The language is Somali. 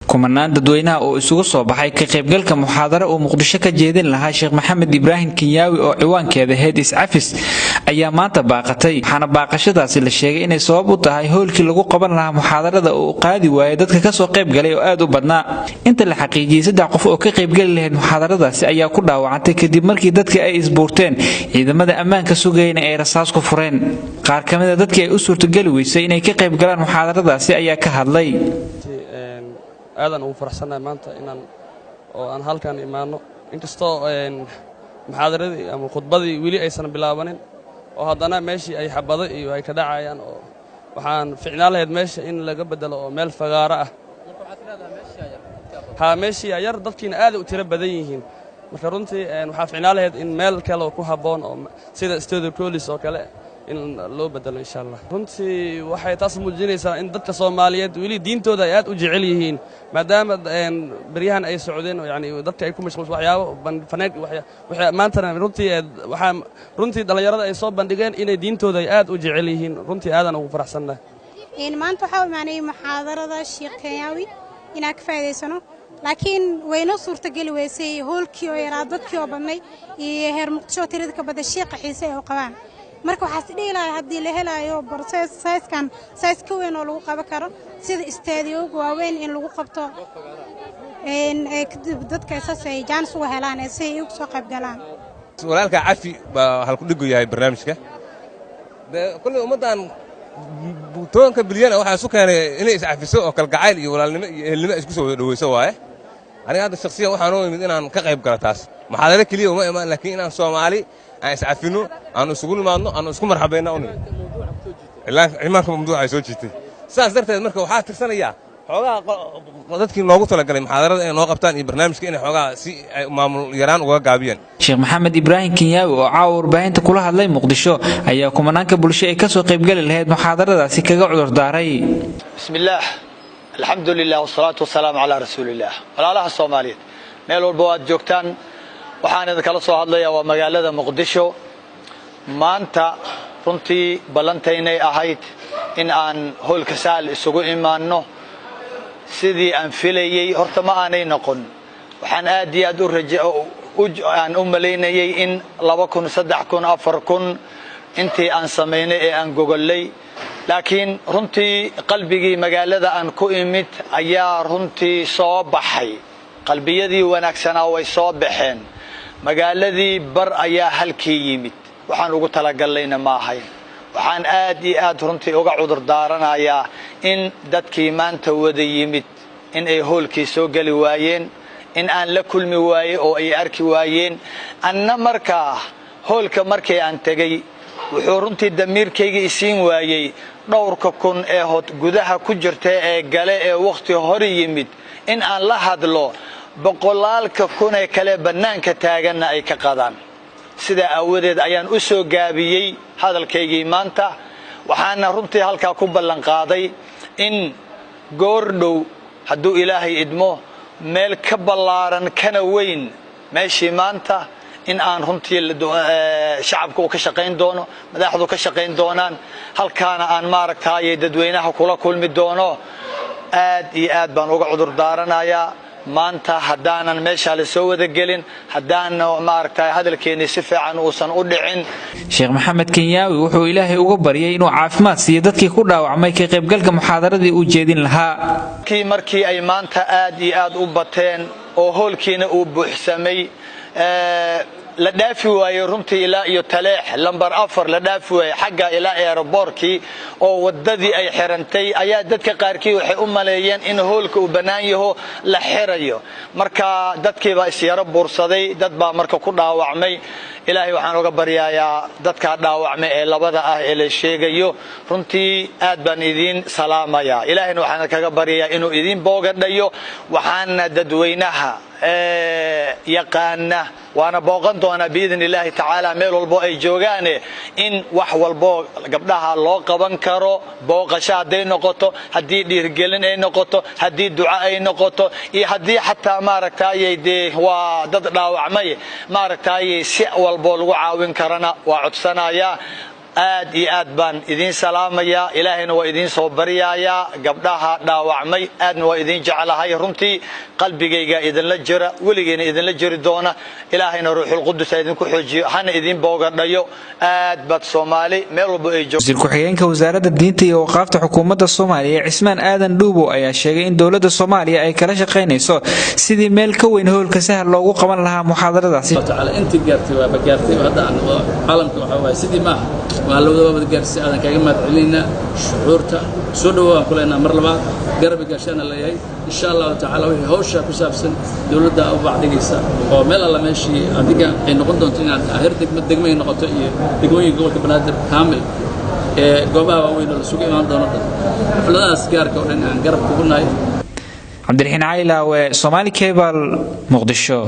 Kumanaan dadweynaha oo isugu soo baxay ka qaybgalka muxaadaro uu Muqdisho ka jeedin lahaa Sheekh Maxamed Ibraahim Kenyaawi oo ciwaankeeda ahayd "Iscafis" ayaa maanta baaqatay, waxaana baaqashadaasi la sheegay inay sabab u tahay hoolkii lagu qaban lahaa muxaadarada oo uu qaadi waayay dadka kasoo qayb galay oo aad u badnaa. Inta la xaqiijiyey, saddex qof oo ka qaybgeli lahayd muxaadaradaasi ayaa ku dhaawacantay kadib markii dadka ay isbuurteen, ciidamada ammaanka sugayna ay rasaas ku fureen. Qaar ka mid a dadkii ay u suurtogeli weysay inay ka qayb galaan muxaadaradaasi ayaa ka hadlay. Aadaan ugu faraxsannahay maanta inaan oo aan halkan imaanno, inkastoo muxaadaradii ama khudbadii weli aysan bilaabanin oo haddana meeshii ay xabado iyo ay ka dhacayaan, oo waxaan ficnaan lahayd meesha in laga beddelo oo meel fagaaro ah. Haa, meeshii yar, dadkiina aaday u tiro badan yihiin. Marka runtii waxaa ficnaan lahayd in meel kale oo ku habboon oo sida Stadium Colis oo kale in loo bedelo, insha Allah. Runtii waxay taas muujinaysaa in dadka Soomaaliyeed weli diintooda ay aad u jecel yihiin, maadaama beryahan ay socdeen, yani dadka ay ku mashquulsan waxyaabo faneeg. Maantana runtii waxaa runtii dhallinyarada ay soo bandhigeen inay diintooda ay aad u jecel yihiin. Runtii aadaan ugu faraxsannahay. Maanta waxaa u imaanay muxaadarada Sheekh Kenyaawi inaan ka faa'iidaysano, laakiin waynoo suurtageli weysay hoolkii oo yaraa, dadkii oo badnay iyo heer Muqdisho tirada ka badan shiiqa xiise ay u qabaan. Marka waxaa is dhihi lahaa, haddii la helaayo size-kan size ka weyn oo lagu qaban karo, sida istaadiyooga waaweyn in lagu qabto, kadib dadka saas ay chance uga helaan ee si ay ugu soo qayb galaan. Walaalka cafi baa halkudhigu yahay barnaamijka. Kolley ummaddan 10-ka bilyan waxaa isu keenay inay iscafiso oo kalgacayl iyo walaalnimo iyo ehelnimo isku soo wada dhoweyso waaye. Aniga hadda shakhsiyan waxaan u imid inaan ka qayb galo taas. Muxaadaro keliya uma imaan, laakiin inaan Soomaali aan iscafino, aanu isugu nimaadno, aanu isku marxabayno u nimid. Cimaanka mamduuca ay soo jiitay sidaas darteed. Marka waxaa tirsanayaa xoogaa dadkii noogu talagalay muxaadarada inay noo qabtaan iyo barnaamijka inay xoogaa si ay maamul yaraan uga gaabiyeen. Sheekh Maxamed Ibraahim Kenyaawi oo caawa warbaahinta kula hadlay Muqdisho ayaa kumanaanka bulsho ee kasoo qaybgeli lahayd muxaadaradaasi kaga cudur daaray. بسم الله، الحمد لله، والصلاة والسلام على رسول الله. Walaalaha Soomaaliyeed meel walba waad joogtaan, waxaan idinkala soo hadlayaa waa magaalada Muqdisho. Maanta runtii ballantaynay ahayd in aan hoolka Sahal isugu imaanno. Sidii aan filayey horta ma aanay noqon. Waxaan aad iyo aad u raje aan u malaynayay in 2000, 3000, 4000 intii aan samaynay ee aan gogollay, laakiin runtii qalbigii magaalada aan ku imid ayaa runtii soo baxay. Qalbiyadii wanaagsanaa way soo baxeen. Magaaladii bar ayaa halkii yimid. Waxaan ugu talagallayna ma ahayn. Waxaan aad iyo aad runtii uga cudur daaranayaa in dadkii maanta wada yimid in ay hoolkii soo geli waayeen, in aan la kulmi waayey oo ay arki waayeen. Anna markaa hoolka markii aan tegey, wuxuu runtii damiirkayga isiin waayey dhowrka kun ee hod gudaha ku jirta ee gale ee wakhti hore yimid in aan la hadlo, boqolaalka kun ee kale bannaanka taaganna ay ka qadaan. Sidaa aawadeed ayaan u soo gaabiyey hadalkaygii maanta. Waxaana runtii halkaa ku ballan qaaday in goor dhow, hadduu Ilaahay idmo, meel ka ballaaran kana weyn meeshii maanta in aan runtii shacabka uu ka shaqayn doono, madaxdu ka shaqayn doonaan, halkaana aan maaragtaaye dadweynaha kula kulmi doono. Aad iyo aad baan uga cudur daaranayaa maanta haddaanan meeshaa la soo wada gelin, haddaana maaragtay hadalkeennii si fiican uusan u dhicin. Sheekh Maxamed Kenyaawi wuxuu Ilaahay uga baryay inuu caafimaad siiyo dadkii ku dhaawacmay ka qaybgalka muxaadaradii uu jeedin lahaa. Kii markii ay maanta aad iyo aad u bateen oo hoolkiina uu buuxsamay, la dhaafi waayey runtii ilaa iyo Taleex lambar 4, la dhaafi waayey xagga ilaa airport-kii oo waddadii ay xirantay, ayaa dadka qaarkii waxay u maleeyeen in hoolka uu bannaan yaho la xirayo. Marka dadkii baa isyaro buursaday, dad baa marka ku dhaawacmay. Ilaahay waxaan uga baryayaa dadkaa dhaawacmay ee labada ah ee la sheegayo. Runtii aad baan idiin salaamayaa. Ilaahayna waxaan kaga baryayaa inuu idiin boogadhayo. Waxaana dadweynaha yaqaana waana booqan doonaa biidn illaahi tacaala meel walbo ay joogaane, in wax walbo gabdhaha loo qaban karo, booqasho hadday noqoto, haddii dhiirgelin ay noqoto, haddii duco ay noqoto, iyo haddii xataa maaragtaaye dee waa dad dhaawacmay, maaragtaaye si walbo lagu caawin karana waa codsanayaa. Aad iyo aad baan idiin salaamayaa, Ilaahayna waa idiin soo baryayaa. Gabdhaha dhaawacmay aadna waa idiin jeclahay runtii, qalbigayga idinla jira, weligayna idinla jiri doona. Ilaahayna Ruuxulqudus ha idinku xoojiyo, hana idiin boogadhayo. Aad baad Soomaali meel walba ay joogto. Wasiir ku-xigeenka Wasaaradda Diinta iyo Awqaafta Xukuumadda Soomaaliya, Cismaan Aadan Dhuubow, ayaa sheegay in dowladda Soomaaliya ay kala shaqaynayso sidii meel ka weyn hoolka Sahal loogu qaban lahaa muxaadaradaasi. Tacaala intii gaartay waaba gaartay. Hadda aan caalamka waxaa waaye sidii maaha, waa la wada gaarsiisay. Aadan kaaga mahad celinaynaa shucuurta soo dhawow aan ku leenaha. Mar labaad garabi gaashaana leeyahay. Insha Allahu tacaala, wixii hawsha ku saabsan dowladda u bacdhigaysa oo meel alla meeshii adiga ay noqon doonto inaad heer degmo degmo ay noqoto iyo degmooyinka gobolka Banaadir kaamil ee goobaha waaweyn oo lasugu imaan doono dhan, xafladahaas gaarka oo dhan aan garab kugu nahay. Cabdiraxiin Caylaawe, Somaali Cable, Muqdisho.